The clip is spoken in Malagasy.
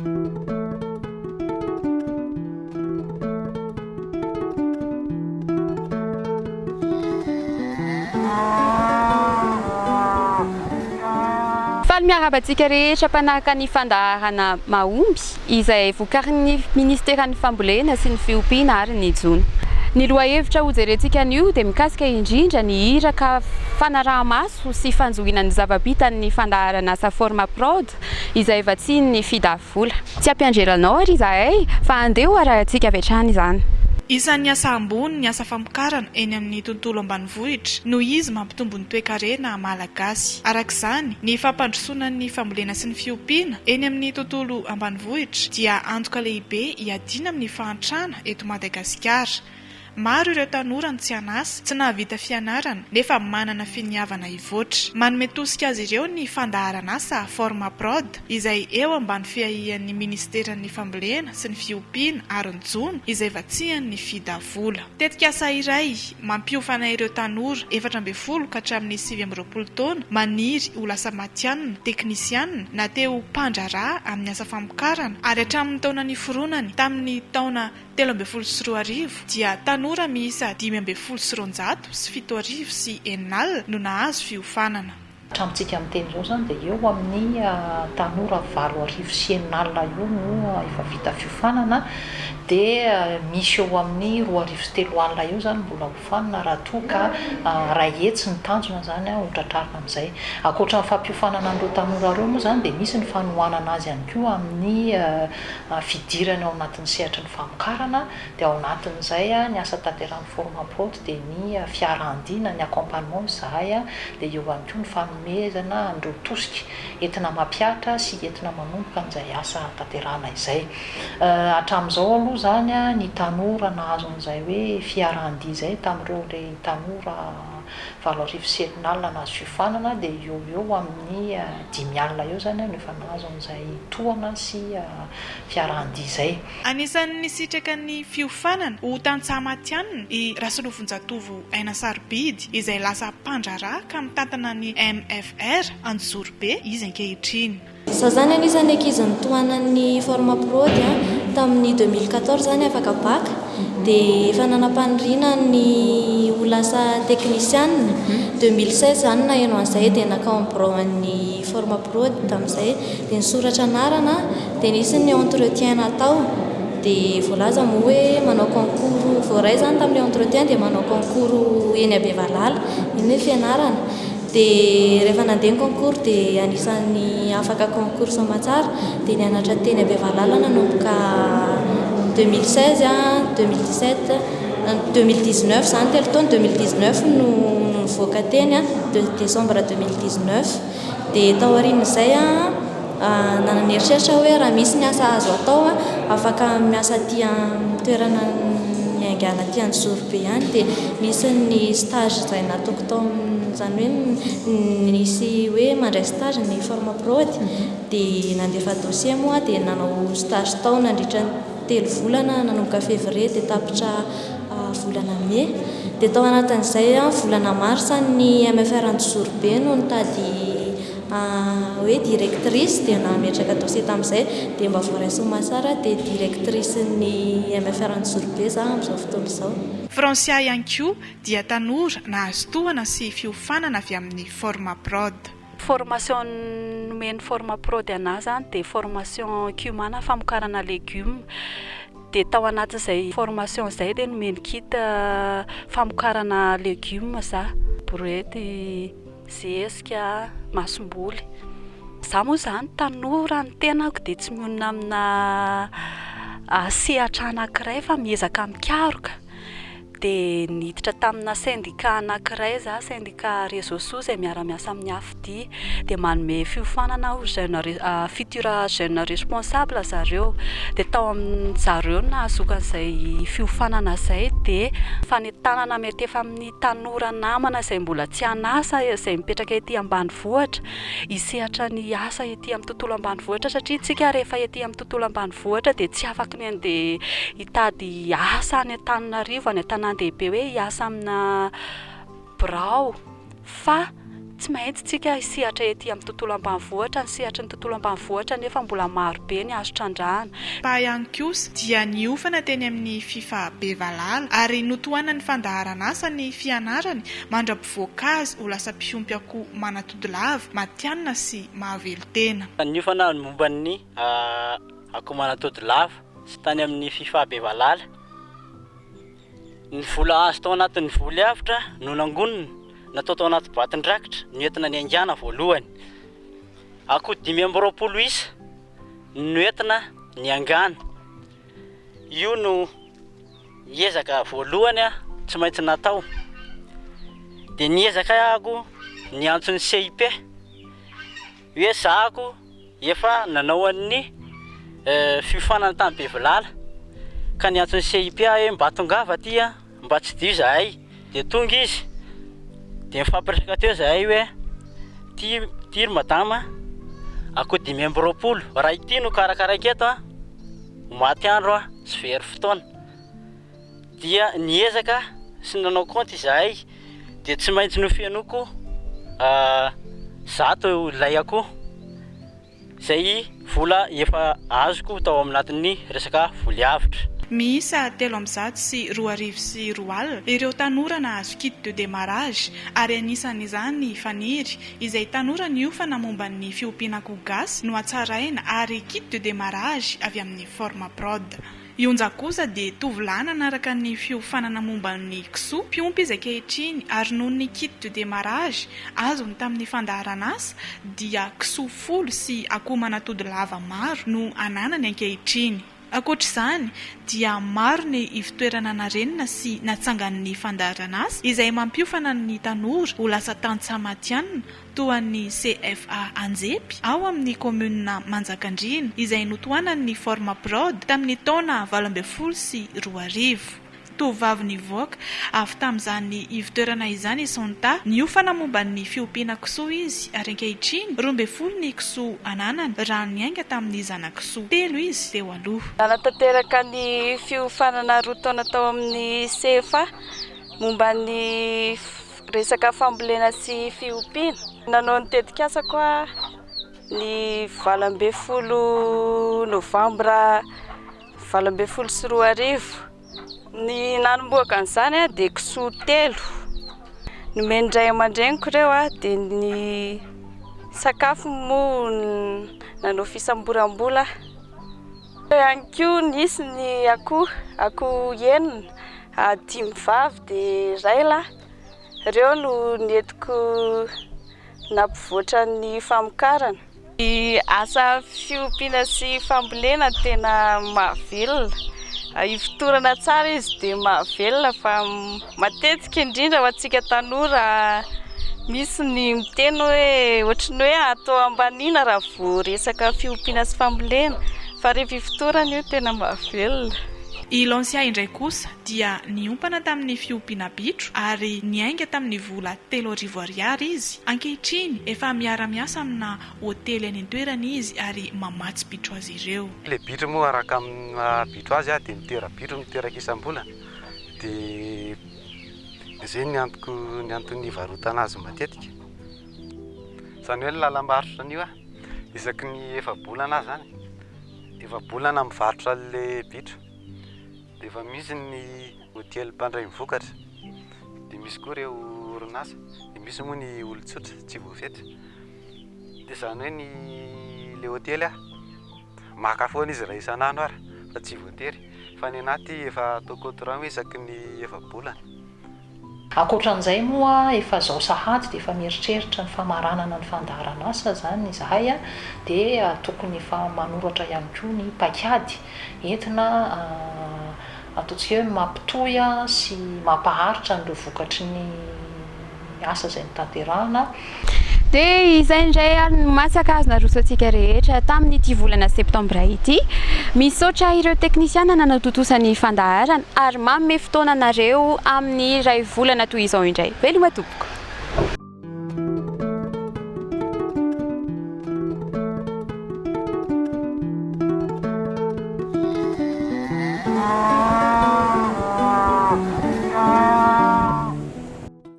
Faly miarahaba antsika rehetra mpanaraka ny fandaharana Mahomby izay vokarin'ny Ministeran'ny Fambolena sy ny Fiompiana ary ny Jono. Ny lohahevitra hojerentsika anio dia mikasika indrindra ny iraka fanaraha-maso sy fanjohiana ny zava-bitan'ny fandaharan'asa Formaprod izay vatsian'ny Fida. Vola. Tsy hampianjera anao ary izahay fa andeha ho arahantsika avy hatrany izany. Isan'ny asa ambony ny asa famokarana eny amin'ny tontolo ambanivohitra noho izy mampitombo ny toekarena malagasy. Araka izany, ny fampandrosoana ny fambolena sy ny fiompiana eny amin'ny tontolo ambanivohitra dia antoka lehibe hiadiana amin'ny fahantrana eto Madagasikara. Maro ireo tanora no tsy an'asa, tsy nahavita fianarana, nefa manana finiavana hivoatra. Manome tosika azy ireo ny fandaharan'asa Formaprod, izay eo ambany fiahian'ny minisiteran'ny Fambolena sy ny Fiompiana ary ny Jono, izay vatsian'ny Fida vola. Tetikasa iray mampiofana ireo tanora 14 ka hatramin'ny 29 taona maniry ho lasa matihanina, teknisianina, na te ho mpandraharaha amin'ny asa famokarana, ary hatramin'ny taona niforonany tamin'ny taona 2013 dia tanora miisa 7615 no nahazo fiofanana. Hatramintsika miteny izao izany dia eo amin'ny tanora 8600 eo no efa vita fiofanana dia misy eo amin'ny 2300 eo izany mbola hofanina raha toa ka 100 ny tanjona izany ho tratrarina amin'izay. Ankoatra ny fampiofanana an'ireo tanora ireo moa izany dia misy ny fanohanana azy ihany koa amin'ny fidirany ao anatin'ny sehatry ny famokarana, dia ao anatin'izay ny asa tanterahin'ny Formaprod dia ny fiarahan-dia na ny accompagnement izahay, dia eo ihany koa ny fanomezana an'ireo tosika entina mampihatra sy entina manomboka an'izay asa tanterahana izay. Hatramin'izao aloha izany ny tanora nahazo an'izay hoe fiarahan-dia izay tamin'ireo ilay tanora 6008 nahazo fiofanana dia eo ho eo amin'ny 50 eo izany no efa nahazo an'izay tohana sy fiarahan-dia izay. Anisan'ny nisitraka ny fiofanana ho tantsaha matihanina i Rasolofon-jatovo Aina Sarobidy izay lasa mpandraharaha ka mitantana ny MFR Anjozorobe izy ankehitriny. Za zany anisan'ny ankizy nitohanan'ny Formaprod a, tamin'ny 2014 zany afaka bac dia efa nanam-paniriana ny ho lasa teknisianina, 2016 zany naheno an'izay dia nankao amin'ny birao an'ny Formaprod tamin'izay dia nisoratra anarana dia nisy ny entretien natao dia voalaza moa hoe manao concours voaray zany tamin'ilay entretien dia manao concours eny Bevalala, iny hoe fianarana. Dia rehefa nandeha ny concours dia anisan'ny afaka concours soamatsara dia nianatra teny Bevalala nanomboka 2016, 2017, 2019 izany telo taona, 2019 no nivoaka teny, décembre 2019. Dia taorian'izay nanana eritreritra aho hoe raha misy ny asa azo atao afaka miasa aty amin'ny toerana niaingàna aty Anjozorobe ihany dia nisy ny stage izay nataoko tao amin'izany hoe nisy hoe mandray stage ny Formaprod dia nandefa dossier moa aho dia nanao stage tao nandritra ny telo volana nanomboka février dia tapitra volana mey. Dia tao anatin'izay volana marsa ny MFR Anjozorobe no nitady hoe directrice dia nametraka dossier tamin'izay dia mba voaray soamatsara dia directrice ny MFR Anjozorobe za amin'izao fotoana izao. Francia ihany koa dia tanora nahazo tohana sy fiofanana avy amin'ny Formaprod. Formation nomen'ny Formaprod anah zany dia formation Cumana famokarana legioma. Dia tao anatin'izay formation izay dia nomeny kit famokarana legioma za, brouette, zezika, masomboly. Za moa izany tanora ny tenako dia tsy mionona amina sehatra anankiray fa miezaka mikaroka. Dia niditra tamina syndicat anankiray za, syndicat Réseau Soa izay miara-miasa amin'ny AFDI. Dia manome fiofanana ho jeune futur jeune responsable zareo. Dia tao amin-jareo no nahazoako an'izay fiofanana izay. Dia fanentanana mety efa amin'ny tanora namana izay mbola tsy an'asa, izay mipetraka ety ambanivohitra, hisehatra ny asa ety amin'ny tontolo ambanivohitra satria isika rehefa ety amin'ny tontolo ambanivohitra dia tsy afaky ny handeha hitady asa any Antananarivo, any an-tanàn-dehibe hoe hiasa amina birao fa. Tsy maintsy tsika hisehatra ety amin'ny tontolo ambanivohitra, ny sehatry ny tontolo ambanivohitra nefa mbola maro be ny azo trandrahana. Pa ihany kosa dia niofana teny amin'ny Fifa Bevalala ary notohanan'ny fandaharanasa ny fianarany mandra-pivoaka azy ho lasa mpiompy akoho manatodilava, matihanina sy mahavelon-tena. Niofana momba ny akoho manatodilava sy tany amin'ny Fifa Bevalala. Ny vola azo tao anatin'ny voly avotra no nangonina, natao tao anaty boatin-drakitra, noentina niaingàna voalohany. Akoho 25 isa no noentina niaingàna. Io no ezaka voalohany tsy maintsy natao. Dia niezaka aho niantso ny CIP hoe zahako Efa nanao an'ny fiofanana tany Bevilala ka niantso ny CIP aho hoe mba tongava aty a, mba tsidiho izahay. Dia tonga izy, dia nifampiresaka teo izahay hoe ty ty ry madama akoho 25, raha ity no karakaraiko eto a, ho maty andro aho sy very fotoana. Dia niezaka sy nanao kaonty izahay dia tsy maintsy nofenoiko 100 ilay akoho izay vola efa azoko tao aminatin'ny resaka voly avotra. Miisa 2003 ireo tanora nahazo kit de démarrage ary anisan'izany i Faniry izay tanora niofana momba ny fiompiana akoho gasy nohatsaraina ary kit de démarrage avy amin'ny Formaprod. I Onja kosa dia tovolahy nanaraka ny fiofanana momba ny kisoa mpiompy izy ankehitriny ary noho ny kit de démarrage azony tamin'ny fandaharan'asa dia kisoa folo sy akoho manatody lava maro no ananany ankehitriny. Ankoatra izany dia maro ny ivotoerana narenina sy natsangan'ny fandaharan'asa izay mampiofana ny tanora ho lasa tantsaha matihanina toa an'ny CFA Anjepy ao amin'ny kaominina Manjakandriana izay notohanan'ny Formaprod tamin'ny taona 2018. Tovovavy nivoaka avy tamin'izany ivon-toerana izany i Sonta. Niofana momba ny fiompiana kisoa izy ary ankehitriny 12 ny kisoa ananany raha niainga tamin'ny zana-kisoa telo izy teo aloha. Nanatanteraka ny fiofanana roa taona tao amin'ny CFA momba ny Resaka fambolena sy fiompiana. Nanao ny tetikasako aho ny 18 novambra 2018. Ny nanombohako an'izany dia kisoa telo. Nomen'ny ray aman-dreniko ireo dia ny sakafo moa nanao fisamboram-bola aho. Teo ihany koa nisy ny akoho, akoho enina, dimy vavy dia iray lahy. Ireo no nentiko nampivoatra ny famokarana. Ny asa fiompiana sy fambolena no tena mahavelona. Ifotorana tsara izy dia mahavelona fa matetika indrindra ho antsika tanora misy ny miteny hoe ohatry ny hoe atao ambaniana raha vao resaka fiompiana sy fambolena fa rehefa ifotorana io tena mahavelona. I Lancia indray kosa dia niompana tamin'ny fiompiana bitro ary niainga tamin'ny vola 3000 ariary izy. Ankehitriny, efa miara-miasa amina hotely any an-toerana izy ary mamatsy bitro azy ireo. Ilay bitro moa araka ny maha bitro azy dia mitera-bitro, miteraka isam-bolana dia izay ny antoko ny antony ivarotana azy matetika. Izany hoe ny lalam-barotra an'io isaky ny efa-bolana aho izany, efa-bolana mivarotra an'ilay bitro dia efa misy ny hotely mpandray ny vokatra dia misy koa ireo orinasa dia misy moa ny olon-tsotra tsy voafetra. Dia izany hoe ny ilay hotely maka foana izy raha isan'andro ary fa tsy voatery fa ny anaty efa ataoko contrat hoe isaky ny efa-bolana. Ankoatran'izay moa efa izao sahady dia efa mieritreritra ny famaranana ny fandaharan'asa izany izahay dia tokony efa manoratra ihany koa ny paikady entina ataontsika hoe mampitohy sy mampaharitra an'ireo vokatry ny asa izay notanterahana. Dia izay indray ary no masaka azo naroso antsika rehetra tamin'ity volana septambra ity. Misaotra ireo teknisiana nanatontosa ny fandaharana ary manome fotoana anareo amin'ny iray volana toy izao indray. Veloma tompoko.